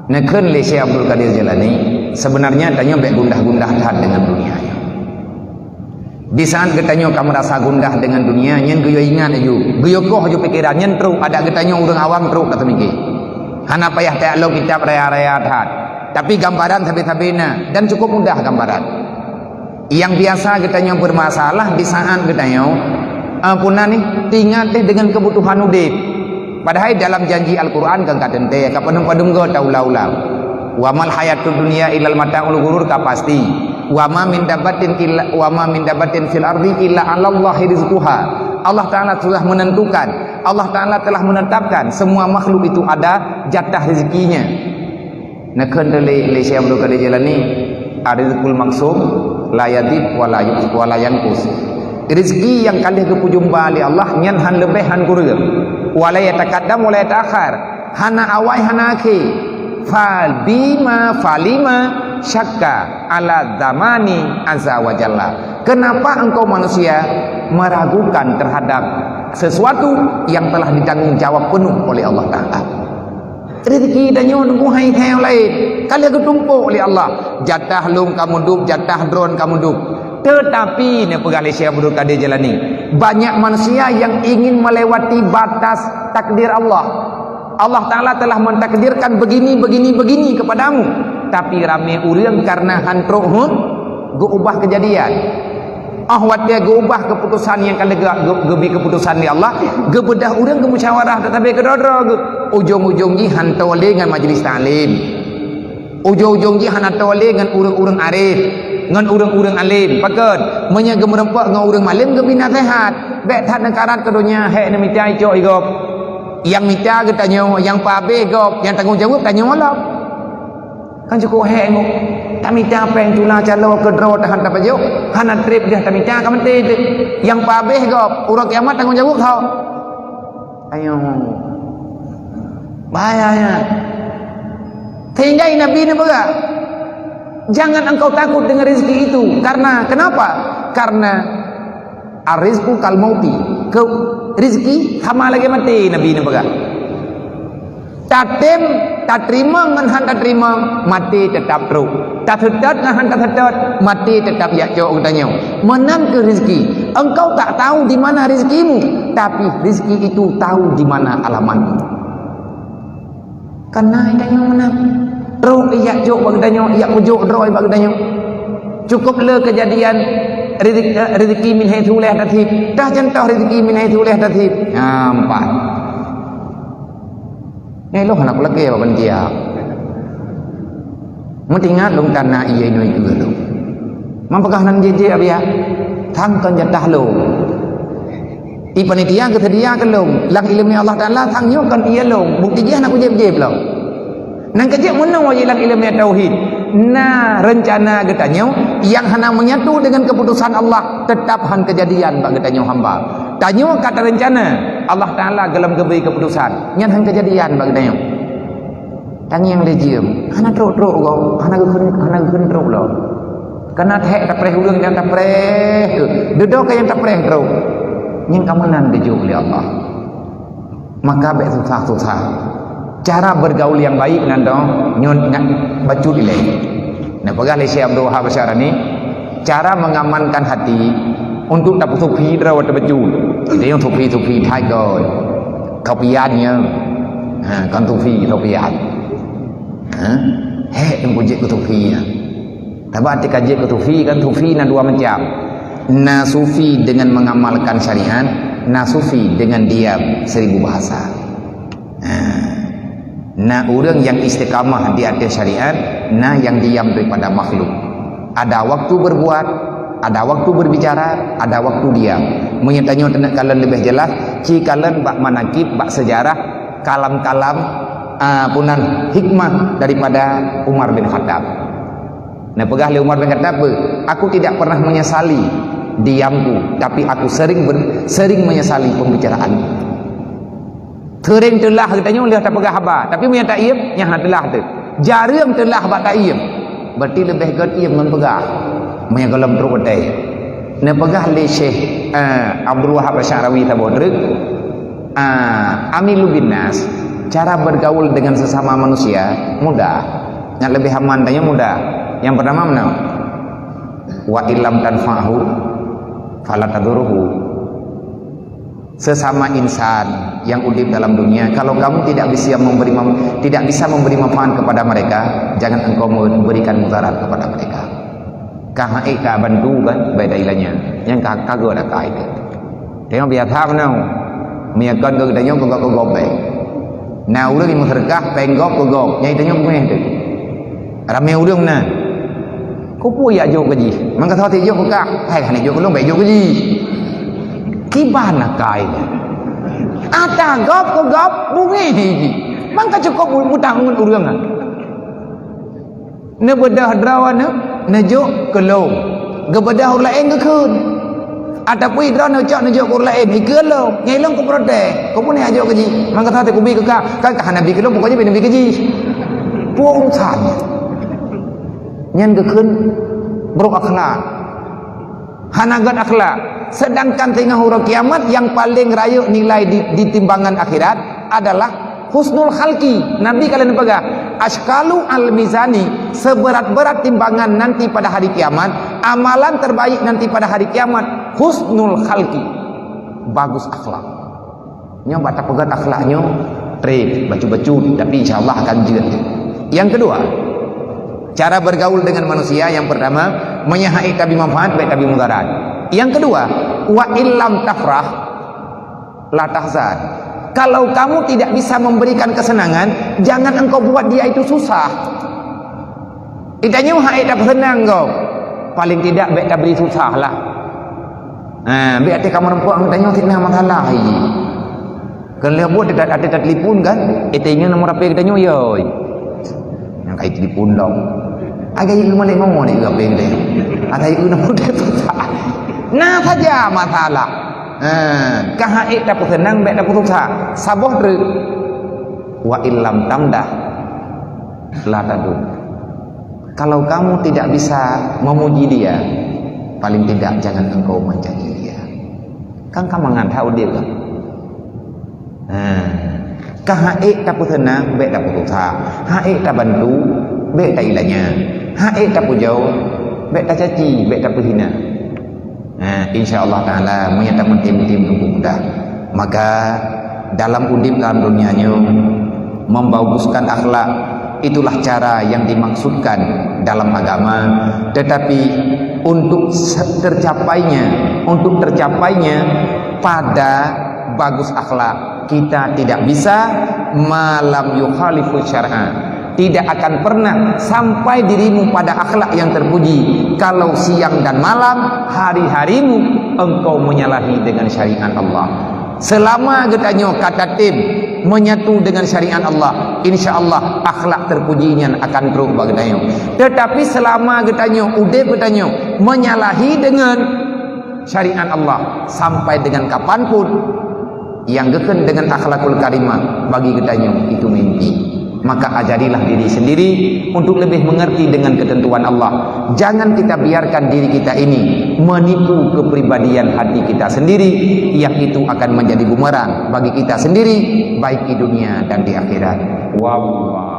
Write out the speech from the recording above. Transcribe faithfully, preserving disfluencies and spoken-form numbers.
Neukheun lé Syekh Abdul Qadir Jailani, sebenarnya tanyoe bék gundah-gundah that deungon dunia nyoe. Di saat geutanyoe ka meurasa gundah deungon dunia, nyan geuyue ingat laju, geuyue koh laju pikeran, nyan trok adak geutanyoe ureuëng awam trok ka teumike. Hana payah tajak lom kitab raya-raya that. Tapi gambaran sabe-sabe na dan cukup mudah gambaran. Nyang biasa geutanyoe beurmasalah di saat geutanyoe, eh, puna nih, teuingat deh deungon keubutuhan udeb. Padahai dalam janji Al-Quran kan ka teuntée, ka padum-padum goe taula-ula. "Wa mal hayatud dunya illal mataul ghurur," ka pasti. "Wa ma min dabatin illa, wa ma min dabatin fil ardi illa 'alallahi rizquha." Allah Ta'ala telah menentukan, Allah Ta'ala telah menetapkan semua makhluk itu ada jatah rezekinya. Neukheun lé, lé Syekh Abdul Qadir Jailani, "Ar-rizqul maqsum la yazid wa la yu-, wa la yanqus." Rezeki nyang ka lheueh geupeujumba lé Allah nyan han leubeh han kureueng. "Wa la yataqaddam wa la yata'akhkhar." Hana awai hana akhé. "Fa bima falima syakka ala zamani azza wa jalla." Kenapa engkau manusia meragukan terhadap sesuatu yang telah ditanggung jawab penuh oleh Allah Ta'ala? Rezeki tanyoe teungku hai-hai nyang laén. Ka lheueh geutumpôk lé Allah. Jatah lôn ka meudup, jatah droen ka meudup. Tetapi, neupeugah lé Syekh Abdul Qadir Jailani, banyak manusia yang ingin melewati batas takdir Allah. Allah Ta'ala telah mentakdirkan begini, begini, begini kepadamu. Tapi ramé ureuëng karena han trok heuet, geuubah kejadian. Ah, watée geuubah keuputosan nyang ka lheueh geu-, geubi keuputosan lé Allah, geubeudôh ureuëng geumusyawarah teutabé keudroe-droe geuh. Ujong-ujong jih han toe lé ngon majlis taklim. Ujong-ujong jih hana toe lé ngon ureuëng-ureuëng arif, ngon ureuëng-ureuëng alim. Pakon? Meunyoe geumeureumpok ngon ureuëng malém geubi naseuhat, bék that neukarat keu donya, hék neumita icok i gob. Nyang mita geutanyoe, nyang peuabéh gob, nyang tanggong jaweueb tanyoe lom. Kan cukup hék nyoe. Tamita péng tula caloe keudroe tahan tapajoh, hana treb deuh tamita ka maté teuh. Nyang peuabéh gob, uroe kiamat tanggong jaweueb tho. Ayo. Bahaya nyan. Sehingga Nabi neupeugah, "Jangan engkau takut dengan rezeki itu." Karena kenapa? Karena ar-rizqu kal mauti. Ke, rezeki sama lagée maté, Nabi neupeugah. Tatem, tateurimong ngon han tateurimong, maté teutap trok. Taseutôt ngon han taseutôt, maté teutap jak cok geutanyoe. Meunan keuh rezeki. Engkau tak tahu di mana rezekimu, tapi rezeki itu tahu di mana alamatmu. Kana tanyoe meunan. Trok jak cok bak geutanyoe, jak peujok droe bak geutanyoe. Cukup le kejadian rezeki, eh, rezeki min haitsu la yahtasib. Dah contoh rezeki min haitsu la yahtasib. Nampak. Nyoe lôn hana kulakée bak panitia. Meutingat lôn tan na ié inoe ikeue lôn. Mang peugah nan jijak biak. Sang kon jatah lôn. I panitia geuseudia keu lôn. Lam ileumé Allah Taala sang nyoe kon ié lôn. Bukti jih hana kujéb-jéb lom. Nan keujeuet meunoe jih lam ileumé tauhid. Na reuncana geutanyoe nyang hana meunyato deungon keuputosan Allah, teutap han keujadian bak geutanyoe hamba. Tanyoe ka tareuncana, Allah Taala golom geubri keuputosan, nyan han keujadian bak geutanyoe. Tangieng lé jeuem, hana trok-trok gob, hana geukheun, hana geukheun trok lom. Kana thek tapreh ureueng nyang tapreh tu, dudoe ka nyang tapreh trok. Nyan ka meunan geujok lé Allah. Maka bék susah-susah. Cara bergaul yang baik nan dong, nyoe ngat bacut ilée. Neupeugah lé Syekh Abdul Wahab Syarani, cara mengamankan hati untuk tapeusufi droe watée bacut. Jadi nyang sufi-sufi that goe. Kopian nyoe. Ha, kon sufi kopian. Ha? Hék nyang kujeuet keu sufi nyan. Tapi tika jeuet keu sufi kan, sufi na dua macam. Na sufi dengan mengamalkan syariat, na sufi dengan diam seribu bahasa. Ha. Na ureueng yang istiqamah di atas syariat, na yang diam daripada makhluk. Ada waktu berbuat, ada waktu berbicara, ada waktu diam. Meunyoe tanyoe teuneuk kalon leubeh jelas, ci kalon bak manakib, bak sejarah, kalam-kalam, ah, punan hikmah daripada Umar bin Khattab. Neupeugah lé Umar bin Khattab, "Aku tidak pernah menyesali diamku, tapi aku sering ber-, sering menyesali pembicaraanku." Seuring teulah geutanyoe lheueh tapeugah haba, tapi meunyoe taiem, nyan hana teulah teuh. Jareueng teulah bak taiem. Berarti leubeh gét iem ngon peugah. Meunyoe gohlom trok watée. Neupeugah lé Syekh, eh, Abdul Wahab Asy'arawi saboh treuk, ah, Amilu bin Nas, Cara bergaul dengan sesama manusia mudah. Nyang lebih aman tanyoe mudah. Yang pertama mana? Wa illam tanfa'hu fala tadurruhu. Sesama insan yang udip dalam dunia, kalau kamu tidak bisa memberi mem- tidak bisa memberi manfaat kepada mereka, jangan engkau memberikan mudarat kepada mereka. Ka hana ék ka bantu kan, baik dari lanya. Nyang ka kagok dah ka itu. Tengok biasa mana. Meunyoe kon geutanyoe keu gob-keu gob baik. Na ureuëng nyang meuseudeukah péng gob keu gob, nyang tanyoe beungéh tu. Ramé ureuëng na. Keupeue jak jok keu jih? Mangka saboh jok keu kah? Hai hana jok keu lôn, baik jok keu jih. Kiban na kai. Ata gob keu gob beungéh jih. Mangka cukôp utang ngon ureuëng. Neubeudôh droeneuh neujok keu lôn. Geubeudôh ureuëng laén geukheun. Ataupun droeneuh cok neujok keu ureuëng laén, ikheun lôn. Nyan lôn kuprotes. Keupeue jak jok keu jih? Mangka saboh kubi keu kah, kan ka hana bi keu lôn, pokoknya beu neubi keu jih. Peue urusan? Nyan geukheun buruk akhlak. Hana gét akhlak. Sedangkan teungoh uroe kiamat nyang paleng rayeuk nilai di, di timbangan akhirat adalah husnul khalqi. Nabi ka lheueh neupeugah, "Asqalu al mizani", seberat-berat timbangan nanti pada hari kiamat, amalan terbaik nanti pada hari kiamat, husnul khalqi. Bagus akhlak. Nyoe bak tapeugét akhlak nyoe trép, bacut-bacut, tapi insya Allah akan jeuet. Yang kedua, cara bergaul dengan manusia yang pertama, meunyoe hana ék tabi manfaat, baik tabi mudarat. Yang kedua, wa illam tafrah la tahzan. Kalau kamu tidak bisa memberikan kesenangan, jangan engkau buat dia itu susah. Geutanyoe hana ék tapeuseunang gob. Paling tidak bèk tabri susah lah. Ha, bèk até kamoe rumpok geutanyoe fitnah masalah hai jih. Kan lheueh buet ata, ata telepon kan, éh, teuingat nomor H P geutanyoe, yoi. Nyang kai telepon dong. Agak yue malèe ngon ni H P geutanyoe. Agak yue nomor H P. Nah saja masalah. Ha, ka hana ék tapeuseunang bèk tapeususah. Saboh treuk. Wa illam tamdah la tadum. Kalau kamu tidak bisa memuji dia, paling tidak jangan engkau mencaci dia. Kan ka mangat that udép kan? Ha. Ka hana ék tapeuseunang, bèk tapeususah. Hana ék tabantu, bèk tailanya. Hana ék tapujoe, bèk tacaci, bèk tapeuhina. Ha, insya Allah Ta'ala, meunyoe tameutim-tim Teungku mudah. Maka, dalam udép dalam dunia nyoe, membaguskan akhlak, itulah cara yang dimaksudkan dalam agama. Tetapi, untuk se-, tercapainya, untuk tercapainya pada bagus akhlak, kita tidak bisa ma lam yukhalifu syar'a. Tidak akan pernah sampai dirimu pada akhlak yang terpuji kalau siang dan malam, hari-harimu engkau menyalahi dengan syariat Allah. Selama geutanyoe ka tatem menyatu dengan syariat Allah, insya Allah akhlak terpuji nyan akan trok bak geutanyoe. Tetapi selama geutanyoe, udép geutanyoe menyalahi dengan syariat Allah sampai dengan kapanpun, nyang geukheun dengan akhlakul karimah bagi geutanyoe itu mimpi. Maka ajarilah diri sendiri untuk lebih mengerti dengan ketentuan Allah. Jangan kita biarkan diri kita ini menipu kepribadian hati kita sendiri, yang itu akan menjadi bumerang bagi kita sendiri, baik di dunia dan di akhirat. Wallah.